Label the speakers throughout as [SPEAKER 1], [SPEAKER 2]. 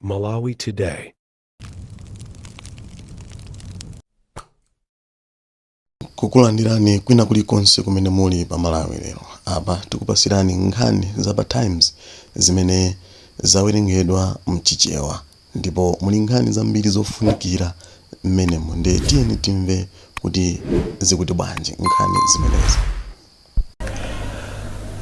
[SPEAKER 1] Malawi Today.
[SPEAKER 2] Kukulandirani kwina kulikonse kumene muli pa Malawi Lero. Apa tikupasirani nkhani za pa Times zimene zawerengedwa mchichewa ndipo muli nkhani zambiri zofunikira mmenemo ndiye tiyeni timve kuti zikuti bwanji nkhani zimenezi.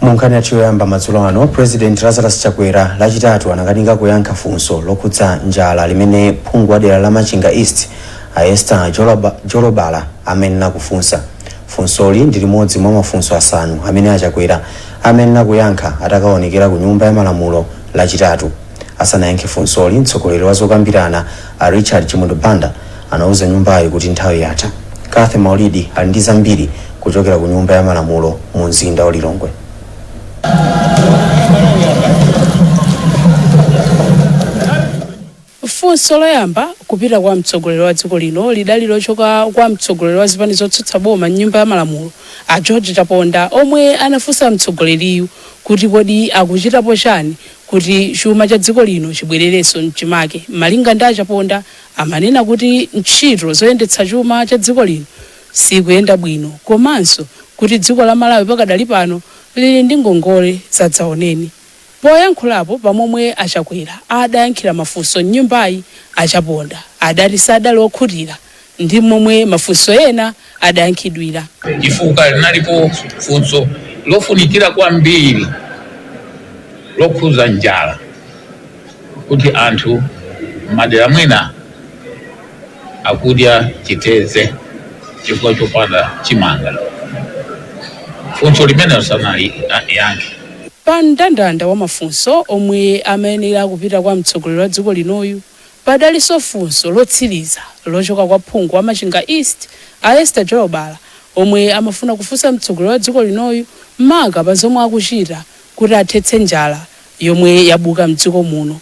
[SPEAKER 3] Mu nkhani yathu yoyamba madzulo ano, President Lazarus Chakwera lachitatu anakanika kuyankha funso lokhudza njala limene phungu wa dera la Machinga East a Esther Jolobala amayenera kufunsa. Funsoli ndi limodzi mwa mafunso asanu amene a Chakwera amayenera kuyankha atakaonekera ku nyumba ya malamulo lachitatu. Asanayankhe funsoli, mtsogoleri wa zokambirana a Richard Chimwendo Banda anauza nyumbayi kuti nthawi yatha. Cathy Maulidi ali ndi zambiri kuchokera ku nyumba ya malamulo mu mzinda wa Lilongwe.
[SPEAKER 4] Funso loyamba kupita kwa mtsogoleri wa dziko lino lidali lochoka kwa mtsogoleri wa zipani zotsutsa boma m'nyumba ya malamulo a George Chaponda omwe anafunsa mtsogoleriyu kuti kodi akuchitapo chani kuti chuma cha dziko lino chibwererenso mchimake. Malinga ndi a Chaponda, amanena kuti ntchito zoyendetsa chuma cha dziko lino sikuyenda bwino komanso kuti dziko la Malawi pakadali pano lili ndi ngongole zadzaoneni. Poyankhulapo pa momwe a Chakwera adayankhira mafunso m'nyumbayi, a Chaponda adati sadali okhutira ndi momwe mafunso ena adayankhidwira.
[SPEAKER 5] Chifukwa linalipo funso lofunikira kwambiri lokhuza njala, kuti anthu m'madera mwina akudya chitedze chifukwa chopanda chimanga. Funso limenelo sanaliyankhe.
[SPEAKER 4] Pa mndandanda wa mafunso omwe amayenera kupita kwa mtsogoleri wa dziko linoyu, padalinso funso lotsiriza lochoka kwa phungu wa Machinga East a Esther Jolobala omwe amafuna kufunsa mtsogoleri wa dziko linoyu maka pa zomwe akuchita kuti athetse njala yomwe yabuka mdziko muno.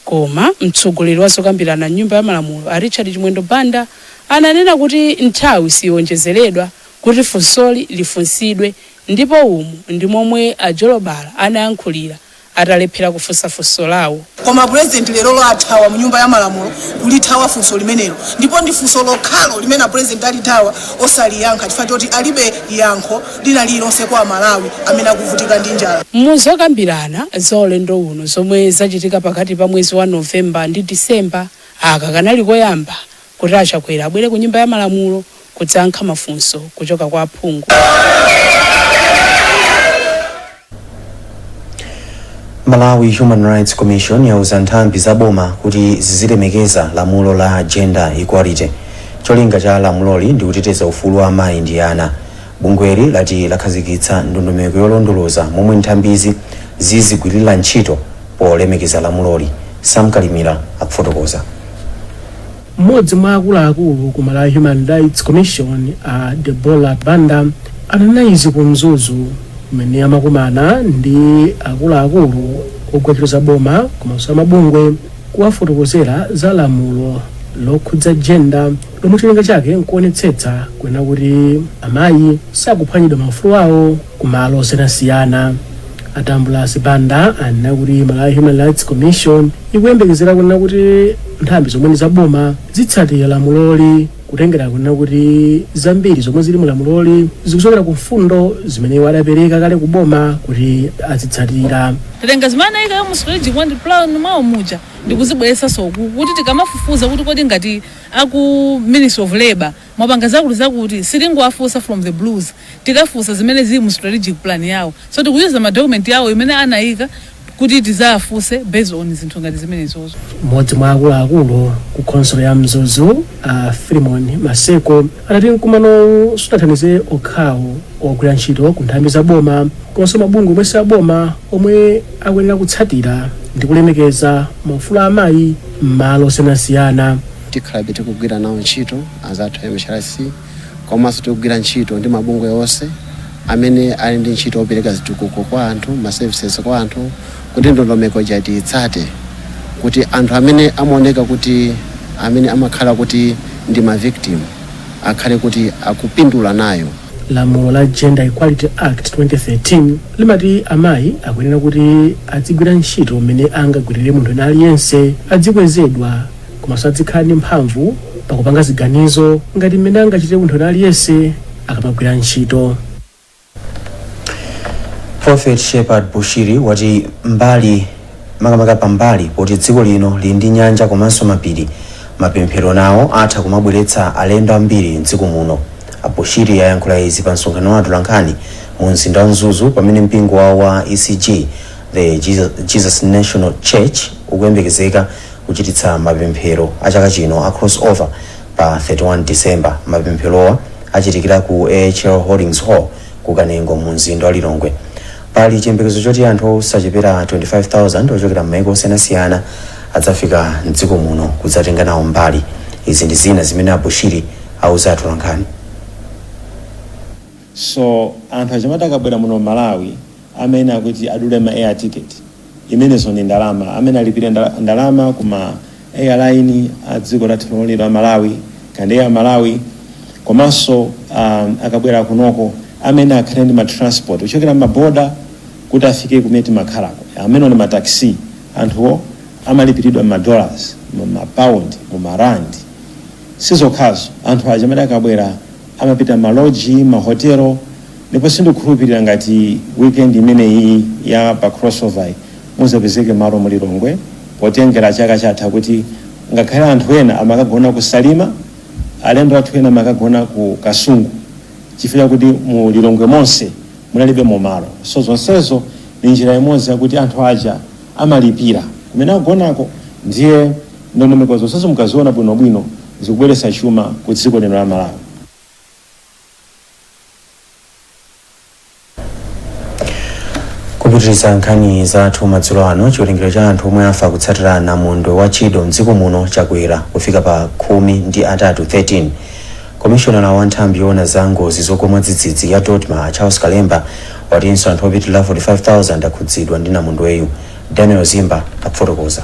[SPEAKER 4] Koma mtsogoleri wa zokambirana m'nyumba ya malamulo a Richard Chimwendo Banda ananena kuti nthawi siionjezeredwa kuti funsoli lifunsidwe ndipo umu ndi momwe a Jolobala anayankhulira atalephera kufunsa funso lawo.
[SPEAKER 6] Koma President lerolo athawa mu nyumba ya malamulo kulithawa funso limenelo ndipo ndi funso lokhalo limene a President alithawa osaliyankha chifukwa choti alibe yankho lina lililonse kwa aMalawi amene akuvutika ndi njala.
[SPEAKER 4] Mu zokambirana za ulendo uno zomwe zachitika pakati pa mwezi wa November ndi December, aka kanali koyamba kuti a Chakwera abwere ku nyumba ya malamulo kudzayankha mafunso kuchoka kwa aphungu.
[SPEAKER 3] Malawi Human Rights Commission yauza nthambi za boma kuti zizilemekeza lamulo la Gender Equality. Cholinga cha lamuloli ndi kuteteza ufulu wa amayi ndi ana. Bungweli lati lakhazikitsa ndondomeko yolondoloza momwe nthambizi zizigwirira ntchito polemekeza lamuloli. Sam Kalimira akufotokoza.
[SPEAKER 7] Mmodzi mwa akuluakulu ku Malawi Human Rights Commission a Deborah Banda ananena izi ku Mzuzu kumene amakumana ndi akuluakulu ogwira ntchito za boma komanso amabungwe kuwafotokozera za lamulo lokhudza jenda lomwe cholinga chake nkuonetsetsa kunena kuti amayi sakuphwanyidwa maufulu awo ku malo osiyanasiyana. A Tambulasi Banda anena kuti Malawi Human Rights Commission ikuyembekezera kunena kuti nthambi zomwe ndi za boma zitsatira lamuloli kutengera kunena kuti zambiri zomwe zili mu lamuloli zikuchokera ku mfundo zimene iwo adapereka kale ku boma kuti azitsatira.
[SPEAKER 8] Tatenga zimene anayika mu strategic plan mwawo muja ndikuzibweretsanso uku kuti tikamafufuza kuti kodi ngati aku Ministry of Labour mwapanga zakuti zakuti sitingowafunsa from the blues tikafunsa zimene zili mu strategic plan yawo so tikuyuza ma document yawo imene anayika kuti tizawafunse based on zinthu ngati zimenezozo.
[SPEAKER 7] Mmodzi mwa akuluakulu ku khonsolo ya Mzuzu a Philemon Maseko anati mkumanowu sunathandize okhawo ogwira ntchito ku nthambi za boma komanso mabungwe omwe si aboma omwe akuyenera kutsatira ndi kulemekeza maufulu a amayi m'malo osiyanasiyana.
[SPEAKER 9] Tikhalabe tikugwira nawo ntchito anzathu a MHRC komanso tikugwira ntchito ndi mabungwe onse amene ali ndi ntchito yopereka zitukuko kwa anthu, ma services kwa anthu kuti ndondomeko ija tiyitsate kuti anthu amene amaoneka kuti amene amakhala kuti ndi ma victim akhale kuti akupindula nayo.
[SPEAKER 7] Lamulo la Gender Equality Act 2013 limati amayi akuyenera kuti adzigwira ntchito mmene angagwirire munthu ena aliyense, adzikwezedwa komanso adzikhala ndi mphamvu pakupanga ziganizo ngati mmene angachitire munthu ena aliyense akamagwira ntchito.
[SPEAKER 3] Prophet Shepherd Bushiri wati mbali makamaka pambali poti dziko lino lili ndi nyanja komanso mapiri, mapemphero nawo atha kumabweretsa alendo ambiri mdziko muno. Abushiri ayankhula izi pa msonkhano wa atolankhani mu mzinda wa Mzuzu pamene mpingo wawo wa ECG, the Jesus National Church, ukuyembekezeka kuchititsa mapemphero a chaka chino a crossover pa 31 December. Mapempherowa achitikira ku AHL Holdings Hall ku Kanengo mu mzinda wa Lilongwe. Pali chiyembekezo choti anthu osachepera 25,000 ochokera m'maiko osiyanasiyana adzafika mdziko muno kudzatenga nawo mbali. Izi ndi zina zimene Abushiri auza atolankhani.
[SPEAKER 1] So anthu achamati akabwera muno Malawi, amene akuti adule ma air ticket, imenezo ndi ndalama amene alipire ndalama kuma airline a dziko lathu lino la Malawi kandi Air Malawi. Komanso akabwera kunoko, amene akhale ndi ma transport kuchokera maboda kuti afike kumene timakhalako, amene ndi mataxi, anthuwo amalipiridwa ma dollars, mu ma pound, mu ma rand. Sizokhazo, anthu aja amene akabwera amapita maloji, mahotelo, ndipo sindikukhulupirira ngati weekend imeneyi ya pa crossover iyi muzapezeke malo mu Lilongwe, potengera chaka chatha kuti ngakhale anthu ena amakagona ku Salima, alendo athu ena amakagona ku Kasungu, chifukwa kuti mu Lilongwe monse munalibe malo. So zonsezo ni njira imodzi yakuti anthu aja amalipira kumene agonako. Ndiye ndondomeko zonsezo mukaziona bwinobwino, zikubweretsa chuma ku dziko lino la Malawi.
[SPEAKER 3] Kupitiriza nkhani zathu madzulo ano, chiwerengero cha anthu omwe afa kutsatira namondwe wa Chido mdziko muno chakwera kufika pa 13, 13. Komishonala wa nthambi yoona za ngozi zogwa mwadzidzidzi ya DoDMA, Charles Kalemba, watinso anthu opitirira 45,000 akhudzidwa ndi namondweyu. Daniel Zimba akufotokoza.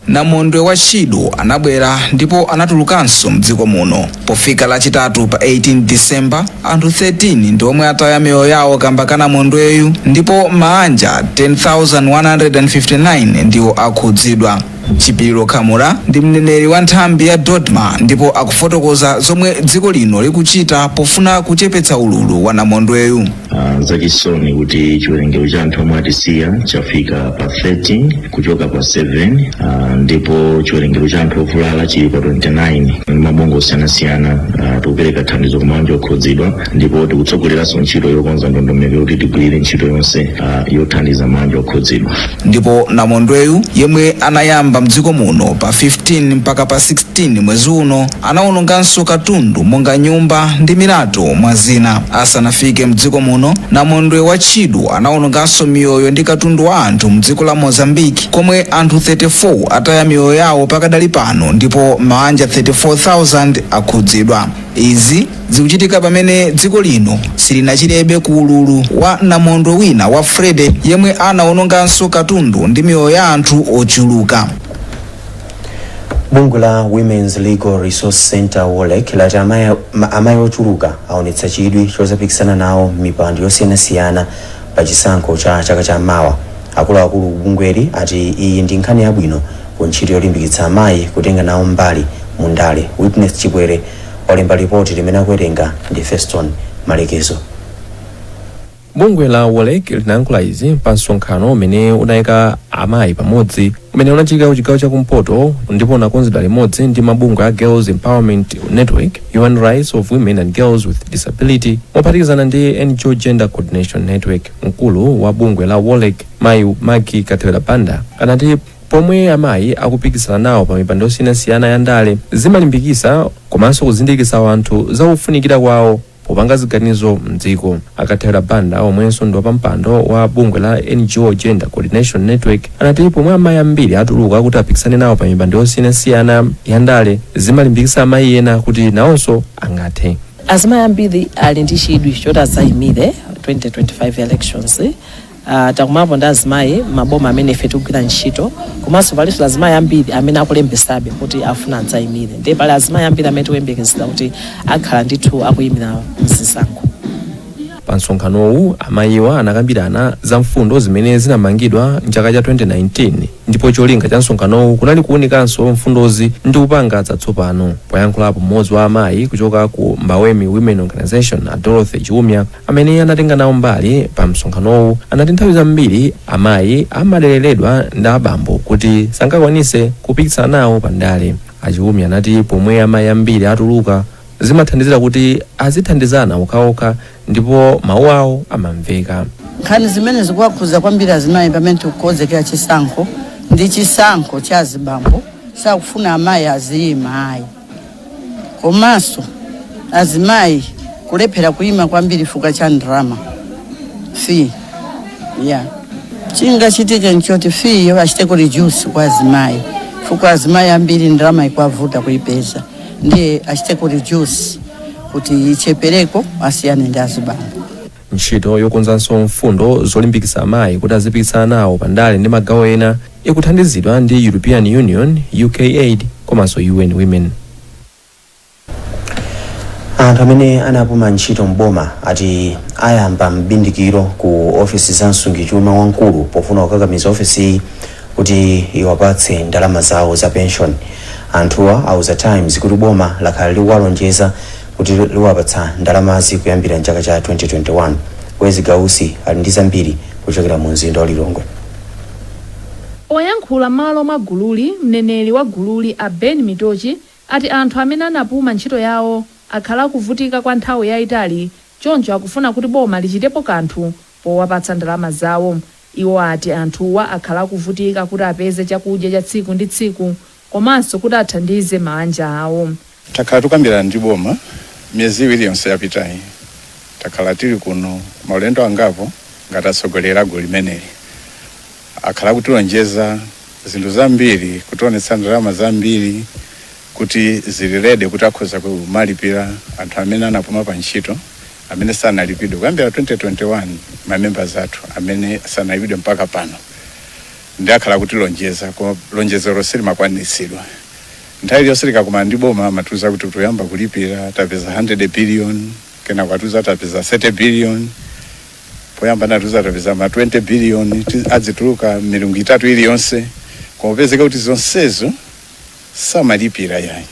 [SPEAKER 10] Namondwe wa Chido anabwera ndipo anatulukanso mdziko muno. Pofika Lachitatu pa 18 Disemba, anthu 13 ndi omwe ataya miyoyo yawo kamba ka namondweyu, ndipo maanja 10,159 ndiwo akhudzidwa. Chipiliro Khamula ndi mneneri wa nthambi ya DoDMA ndipo akufotokoza zomwe dziko lino likuchita pofuna kuchepetsa ululu wa namondweyu.
[SPEAKER 11] Zachisoni kuti chiwerengero cha anthu omwe atisiya chafika pa 13 kuchoka pa 7, ndipo chiwerengero cha anthu ovulala chili pa 29. Ndi mabungwe osiyanasiyana tikupereka thandizo ku mabanja okhudzidwa, ndipo tikutsogoleranso ntchito yokonza ndondomeko yoti tigwirire ntchito yonse yothandiza mabanja okhudzidwa.
[SPEAKER 10] Ndipo namondweyu, yemwe anayamba mdziko muno pa 15 mpaka pa 16 mwezi uno, anawononganso katundu monga nyumba ndi milato mwa zina. Asanafike mdziko muno, namondwe wa Chido anawononganso miyoyo ndi katundu wa anthu mdziko la Mozambique, komwe anthu 34 ataya miyoyo yawo pakadali pano ndipo maanja 34,000 akhudzidwa. Izi zikuchitika pamene dziko lino silinachirebe ku ululu wa namondwe wina wa Freddy, yemwe anawononganso katundu ndi miyoyo ya anthu ochuluka.
[SPEAKER 3] Bungwe la Women's Legal Resource Center, WOLREC, lati amayi ochuluka aonetsa chidwi chozapikisana nawo mipando yosiyanasiyana pa chisankho cha chaka cha mawa. Akuluakulu ku bungweli ati iyi ndi nkhani yabwino ku ntchito yolimbikitsa amayi kutenga nawo mbali mu ndale. Witness Chipwere walemba ripoti limene akuwerenga ndi Feston Malekezo.
[SPEAKER 12] Bungwe la WOLREC linayankhula izi pa msonkhano umene unayika amayi pamodzi, umene unachitika ku chigawo chakumpoto ndipo unakonzedwa limodzi ndi mabungwe a Girls Empowerment Network, Human Rights of Women and Girls with Disability, mophatikizana ndi NGO Gender Coordination Network. Mkulu wa bungwe la WOLREC, mayi Maggie Kathewera Banda, anati pomwe amayi akupikisana nawo pa mipando yosiyanasiyana ya ndale, zimalimbikisa komanso kuzindikitsa anthu za kufunikira kwawo popanga ziganizo mdziko. Akathewera Banda, omwenso ndi wapampando wa bungwe la NGO Gender Coordination Network, anati pomwe amayi ambiri atuluka kuti apikisane nawo pa mipando yosiyanasiyana ya ndale, zimalimbikitsa amayi ena kuti nawonso angathe.
[SPEAKER 13] Azimayi ambiri ali ndi chidwi choti adzayimire 2025 elections. Takumapo ndi azimayi maboma amene ife tikugwira ntchito, komanso palinso azimayi ambiri amene akulembesabe kuti afuna adzayimire. Ndiye pali azimayi ambiri amene tikuyembekezera kuti akhala ndithu akuyimira mzisankho.
[SPEAKER 12] Pa msonkhanowu amayiwa anakambirana za mfundo zimene zinamangidwa mchaka cha 2019, ndipo cholinga cha msonkhanowu kunali kuwunikanso mfundozi ndi kupanga zatsopano. Poyankhulapo mmodzi wa amayi kuchoka ku Mbawemi Women Organization, a Dorothy Chiumya, amene anatenga nawo mbali pa msonkhanowu, anati nthawi zambiri amayi amadeleredwa ndi abambo kuti sangakwanise kupikisana nawo pandale. Achiumya anati pomwe amayi ambiri atuluka, zimathandizira kuti azithandizana okhaokha ndipo mawu awo amamveka.
[SPEAKER 14] Nkhani zimene zikuwakhuza kwambiri azimayi pamene tikukonzekera chisankho ndi chisankho cha azibambo, sakufuna amayi aziyima ayi. Komanso azimayi kulephera kuyima kwambiri chifukwa cha ndalama, fee ya chingachitike nchoti fee yo achiteko reduce kwa azimayi, chifukwa azimayi ambiri ndalama ikuwavuta kuipeza, ndiye achiteko reduce kuti ichepereko, asiyane ndi azibambo.
[SPEAKER 12] Ntchito yokonzanso mfundo zolimbikitsa amayi kuti azipikisana nawo pandale ndi magawo ena ikuthandizidwa ndi European Union, UK Aid komanso UN Women.
[SPEAKER 3] Anthu amene anapuma ntchito mboma ati ayamba mbindikiro ku ofesi za msungichuma wamkulu pofuna kukakamiza ofesiyi kuti iwapatse ndalama zawo za pension. Anthuwa auza Times kuti boma lakhala likuwalonjeza kuti liwapatsa ndalamazi kuyambira mchaka cha 2021. Wezi Gausi ali ndi zambiri kuchokera mu mzinda wa Lilongwe.
[SPEAKER 15] Poyankhula m'malo mwa gululi, mneneri wa gululi a Ben Mitochi ati anthu amene anapuma ntchito yawo akhala akuvutika kwa nthawi yayitali, choncho akufuna kuti boma lichitepo kanthu powapatsa ndalama zawo. Iwo ati anthuwa akhala akuvutika kuti apeze chakudya cha tsiku ndi tsiku komanso kuti athandize mabanja awo.
[SPEAKER 16] Takhala tukambirana ndi boma miyezi 2 yonse yapitayi. Takhala tili kuno maulendo angapo ngati atsogoleri gulu limeneli. Akhala kutilonjeza zinthu zambiri, kutionetsa ndalama zambiri kuti zili ready, kuti akhoza kumalipira anthu amene anapuma pa ntchito, amene sanalipidwe kuyambira 2021, ma members athu amene sanalipidwe mpaka pano. Ndi akhala kutilonjeza, koma lonjezero silimakwaniritsidwa. Nthawi iliyonse tikakumana ndi boma amatiuza kuti tuyamba kulipira, tapeza 100 billion, kena kwatiuza tapeza 30 billion, poyamba natiuza tapeza ma 20 billion, adzituluka milungu 3 iliyonse, koma upezeka kuti zonsezo samalipira yayi.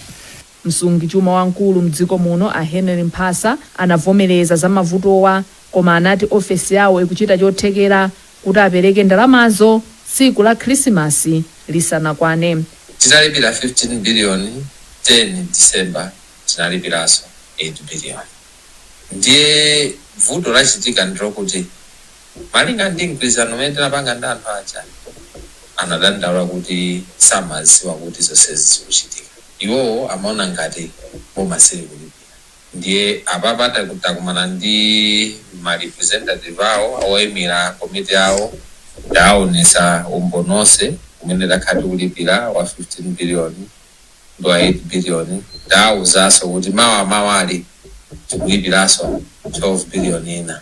[SPEAKER 15] Msungichuma wamkulu mdziko muno a Henry Mphasa anavomereza za mavutowa, koma anati ofesi yawo ikuchita chothekera kuti apereke ndalamazo tsiku la Khrisimasi lisanakwane.
[SPEAKER 17] Tinalipira 15 billion 10 December, tinalipiranso 8 billion. Ndiye vuto lachitika ndilokuti malinga ndi mgwirizano umene tinapanga ndi anthu aja, anadandaula kuti samadziwa kuti zonsezi zikuchitika. Iwowo amaona ngati boma silikulipira. Ndiye apapa takumana ndi ma representative awo, awoyimira komiti awo, ndaonesa umboni onse umene takhala tikulipira wa 15 billion ndi wa 8 billion. Ndawuzanso kuti mawa mawali tikulipiranso 12 billion ina.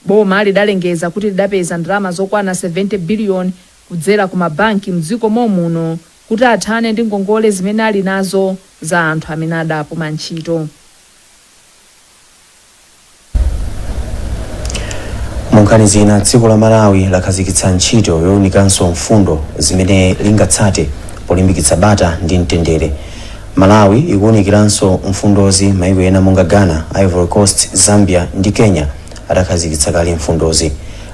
[SPEAKER 15] Boma lidalengeza kuti lidapeza ndalama zokwana 70 billion kudzera ku mabanki mdziko momuno kuti athane ndi ngongole zimene ali nazo za anthu amene adapuma ntchito.
[SPEAKER 3] Munkhani zina, dziko la Malawi lakhazikitsa ntchito yowunikanso mfundo zimene lingatsate polimbikitsa bata ndi mtendere. Malawi ikuwunikiranso mfundozi maiko ena monga Ghana, Ivory Coast, Zambia ndi Kenya adakhazikitsa kale mfundozi.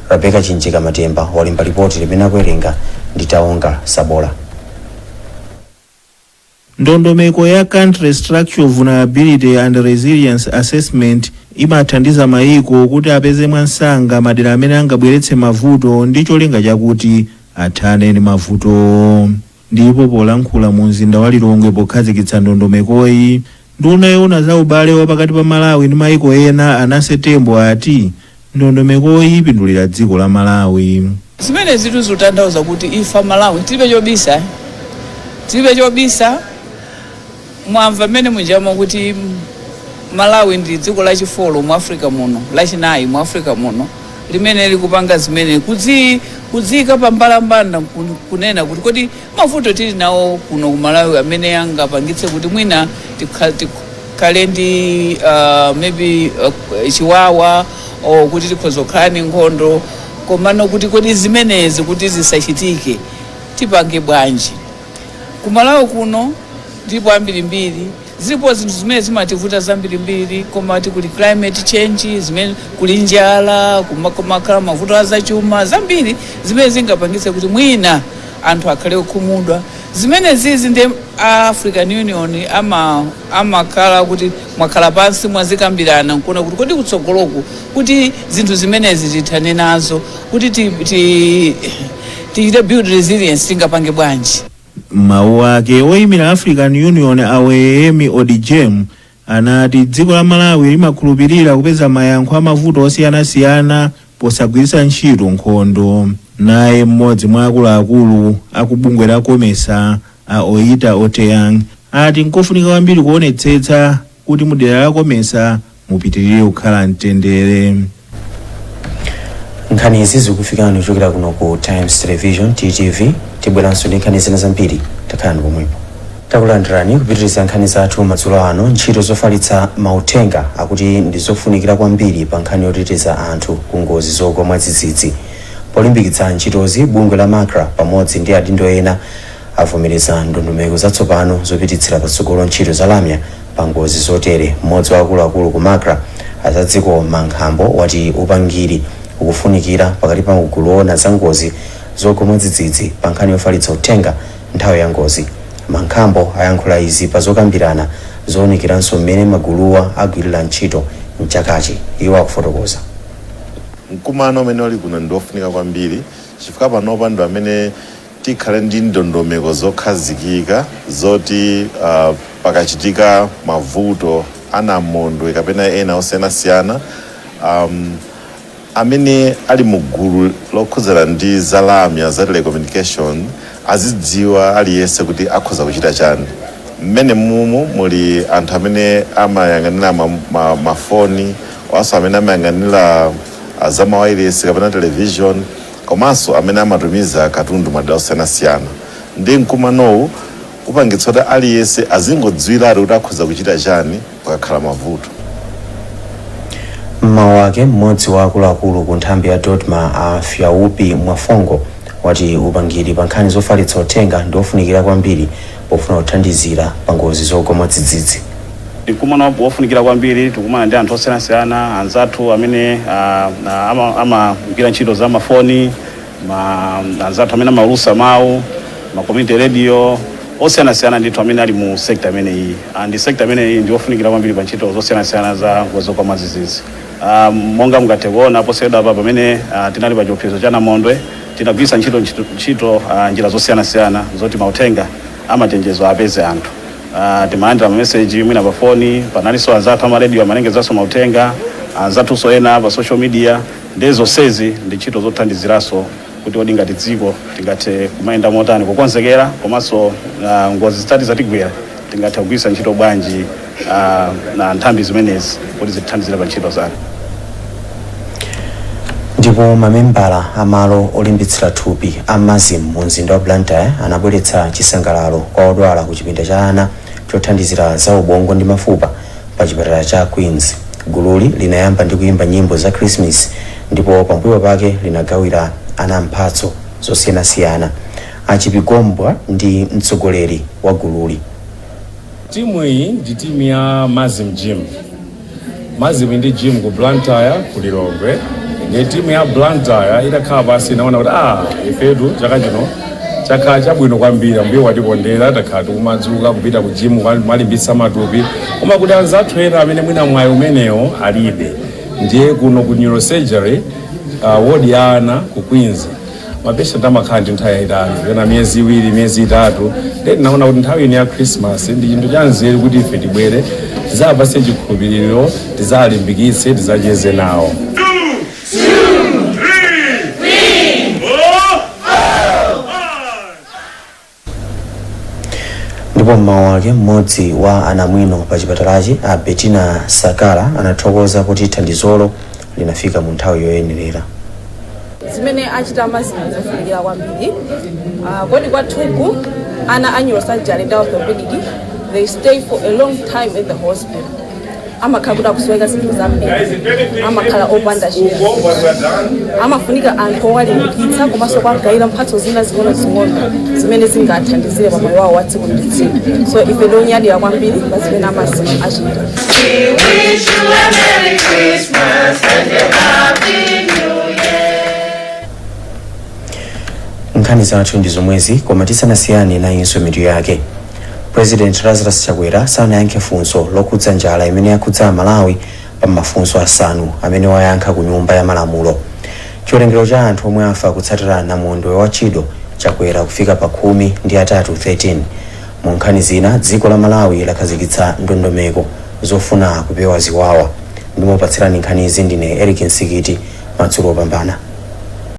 [SPEAKER 3] Rebecca Chinjika Matemba walemba ripoti limene akuwerenga ndi Taonga Sabola.
[SPEAKER 18] Ndondomeko ya Country Structural Vulnerability and Resilience Assessment imathandiza mayiko kuti apeze mwansanga madera amene angabweretse mavuto ndi cholinga chakuti athane ndi mavutowo. Ndipo polankhula mu mzinda wa Lilongwe pokhazikitsa ndondomekoyi, nduna yoona za ubale wa pakati pa Malawi ndi mayiko ena a Nancy Tembo ati ndondomekoyi ipindulira dziko la Malawi.
[SPEAKER 19] Zimene zitu zikutanthauza kuti ife Malawi tilibe chobisa, tilibe chobisa. Mwamva mmene mujamo kuti Malawi ndi dziko lachifolo mu Africa muno, lachinayi mu Africa muno, limene likupanga zimene kudziyika pa mbalambanda, kunena kuti kodi mavuto tili nawo kuno ku Malawi amene angapangitse kuti mwina tikhale ndi maybe chiwawa O kuti tikhoza kukhala ni nkhondo, komano kuti kodi zimenezi kuti zisachitike tipange bwanji? Kumalawi kuno ndipo ambirimbiri zilipo zinthu zimene zimativuta zambirimbiri, koma kuli climate change, zimene kuli njala, kumakhala mavuto azachuma zambiri zimene zingapangitse kuti mwina anthu akhale okhumudwa. Zimene zizi ndi African Union amakhala kuti mwakhala pansi, mwazikambirana nkuona kuti kodi kutsogoloku kuti zinthu zimenezi tithane nazo, kuti tichite build resilience, tingapange bwanji?
[SPEAKER 18] Mawu ake, oyimira African Union Aweyemi Odijem anati dziko la Malawi limakhulupirira kupeza mayankho amavuto osiyanasiyana posagwiritsa ntchito nkhondo. Naye mmodzi mwa akuluakulu akubungwe la COMESA, a Oita Oteyang, ati nkofunika kwambiri kuonetsetsa kuti mudera la COMESA mupitirire kukhala mtendere.
[SPEAKER 3] Nkhani izi zikufikani kuchokera kuno ku Times Television, TTV. Tibweranso ndi nkhani zina zambiri, takhalani pomwepo. Takulandirani kupitiriza nkhani zathu madzulo ano. Ntchito zofalitsa mauthenga akuti ndi zofunikira kwambiri pa nkhani yoteteza anthu ku ngozi zogwa mwadzidzidzi. Polimbikitsa ntchitozi, bungwe la MACRA pamodzi ndi adindo ena avomereza ndondomeko zatsopano zopititsira patsogolo ntchito za lamya pa ngozi zotere. Mmodzi wa akuluakulu ku MACRA, Azadziko Mankhambo, wati upangiri ukufunikira pakati pa gulu loona za ngozi zogwa mwadzidzidzi pa nkhani yofalitsa uthenga nthawi ya ngozi. Mankhambo ayankhula izi pa zokambirana zowunikiranso mmene maguluwa agwirira ntchito mchakachi. Iwo akufotokoza.
[SPEAKER 20] Mkumano umene uli kuno ndi wofunika kwambiri chifukwa panopa ndi amene tikhale ndi ndondomeko zokhazikika zoti pakachitika mavuto anamondwe kapena ena osiyanasiyana, amene ali mu gulu lokhudzana ndi zalamya za telecommunication azidziwa aliyense kuti akhoza kuchita chani. Mmene mumu muli anthu amene amayang'anira mafoni, komanso amene amayang'anira za mawayilesi kapena television, komanso amene amatumiza katundu madera osiyanasiyana. Ndi mkumanowu upangitsa kuti aliyense azingodziwiratu kuti akhoza kuchita chani pakakhala mavuto.
[SPEAKER 3] Mmawu ake, mmodzi wa akuluakulu ku nthambi ya DoDMA, a Fyaupi Mwafongo, wati upangiri pa nkhani zofalitsa uthenga ndi ofunikira kwambiri pofuna kuthandizira pa ngozi zogwa mwadzidzidzi.
[SPEAKER 21] Mkumano wofunikira kwambiri. Tikumana ndi anthu osiyanasiyana, anzathu amene amagwira ntchito za mafoni, anzathu amene amaulusa mawu, ma community radio osiyanasiyana ndithu amene ali mu sector imeneyi. And sector imeneyi ndi yofunikira kwambiri pa ntchito zosiyanasiyana za ngozi zogwa mwadzidzidzi. Monga mungathe kuona posachedwa apa pamene tinali pa chiopsezo cha namondwe, tinagwiritsa ntchito njira zosiyanasiyana zoti mauthenga amachenjezo apeze anthu. Timalandira mameseji mwina pa foni, panalinso anzathu amaradio amalengezanso mauthenga, anzathunso ena pa social media. Ndi zonsezi ndi ntchito zothandiziranso kuti odi ngati dziko tingathe kumayenda motani kukonzekera, komanso ngozi zitati zatigwera tingathe kugwiritsa ntchito bwanji na nthambi zimenezi kuti zitithandizire pa ntchito zathu.
[SPEAKER 3] Ndipo mamembala amalo olimbitsira thupi a Mazim mu mzinda wa Blantyre anabweretsa chisangalalo kwa odwala ku chipinda cha ana chothandizira za ubongo ndi mafupa pa chipatala cha Queens. Gululi linayamba ndi kuyimba nyimbo za Christmas ndipo pambuyo pake linagawira ana mphatso zosiyanasiyana. Achipigombwa ndi mtsogoleri wa gululi.
[SPEAKER 22] Timu iyi ndi timu ya Mazim Gym. Mazim ndi gym ku Blantyre, ku Lilongwe. Ndi timu ya Blantyre itakhala pansi inaona kuti ifetu chaka chino chakhala chabwino kwambiri, Ambuye watikondera, takhala tikumadzuka kupita ku gym kumalimbitsa matupi, koma kuti anzathu ena amene mwina mwayi umenewo alibe. Ndiye kuno ku neurosurgery, ward ya ana ku Queens, mapatient amakhala ndi nthawi yayitali, pena miyezi 2, miyezi 3. Ndiye tinaona kuti nthawi ino ya Christmas ndi chinthu cha nzeru kuti ife tibwere tizapatse chikhulupiriro, tizalimbikitse, tizacheze nawo.
[SPEAKER 3] Ndipo mmawu ake, mmodzi wa anamwino pa chipatalachi, a Bettina Sakala, anathokoza kuti thandizolo linafika mu nthawi yoyenerera.
[SPEAKER 23] Zimene achita Mazim zofunikira kwambiri. Kodi kwathuku ana a neurosurgery ndi orthopedic, they stay for a long time at the hospital. Amakhala kuti akusoweka zinthu zambiri, amakhala opanda chiyembekezo, amafunika anthu owalimbikitsa komanso kuwagayira mphatso zina zing'onozing'ono zimene zingathandizire pa moyo wawo wa tsiku ndi tsiku. So ife ndonyadira kwambiri pa zimene a MASM achita.
[SPEAKER 2] We wish you a Merry Christmas and a Happy New Year.
[SPEAKER 3] Nkhani zathu ndi zomwezi, koma tisanasiyane nayinso mitu yake. President Lazarus Chakwera sanayankhe funso lokhudza njala imene yakhudza Malawi pa mafunso asanu amene wayankha ku Nyumba ya Malamulo. Chiwerengero cha anthu omwe afa kutsatira namondwe wa Chido chakwera kufika pa 13, 13. Mu nkhani zina, dziko la Malawi lakhazikitsa ndondomeko zofuna kupewa ziwawa. Ndimakupatsirani nkhanizi ndine Eric Nsikiti. Madzulo opambana.